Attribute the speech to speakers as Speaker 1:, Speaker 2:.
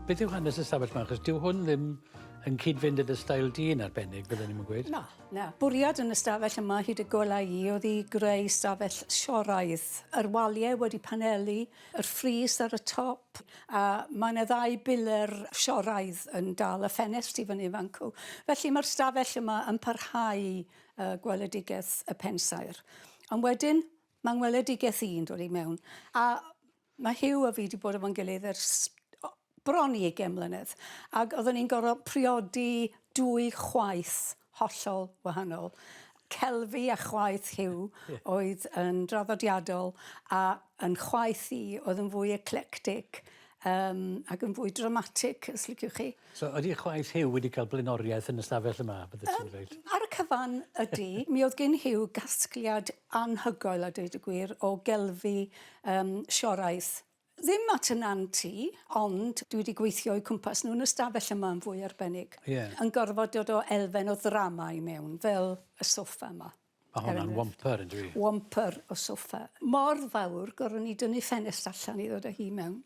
Speaker 1: Beth yw hanes y stafell 'ma? Achos dyw hwn ddim yn cyd-fynd â dy steil di yn arbennig, bydden i'm yn gweud.
Speaker 2: Na, na. Bwriad yn y stafell yma hyd y gwela i oedd i greu stafell Sioraidd. Yr waliau wedi panelu, yr ffris ar y top, a mae yna ddau biler Sioraidd yn dal y ffenest i fyny fan 'cw. Felly mae'r stafell yma yn parhau uh, gweledigaeth y pensaer. Ond wedyn, mae ngweledigaeth i'n dod i mewn. A mae Hugh a fi wedi bod efo'n gilydd ers bron i 20 mlynedd. Ac oeddwn ni'n gorfod priodi dwy chwaith hollol wahanol. Celfi a chwaith Hugh oedd yn draddodiadol a yn chwaith i oedd yn fwy eclectic ac yn fwy dramatic, os liciwch chi.
Speaker 1: So ydy chwaith Hugh wedi cael blaenoriaeth yn y stafell yma, byddet ti'n dweud?
Speaker 2: Ar y cyfan, ydy. Mi oedd gen Hugh gasgliad anhygoel, a dweud y gwir, o gelfi Sioraidd. Ddim at y nant i, ond dwi wedi gweithio o'u cwmpas nhw yn y stafell yma yn fwy arbennig. Yn gorfod dod o elfen o ddrama i mewn, fel y soffa yma.
Speaker 1: Mae hwnna'n whumper, yn dyw?
Speaker 2: Whumper o soffa. Mor fawr, gorfon ni dynnu ffenest allan i ddod â hi mewn.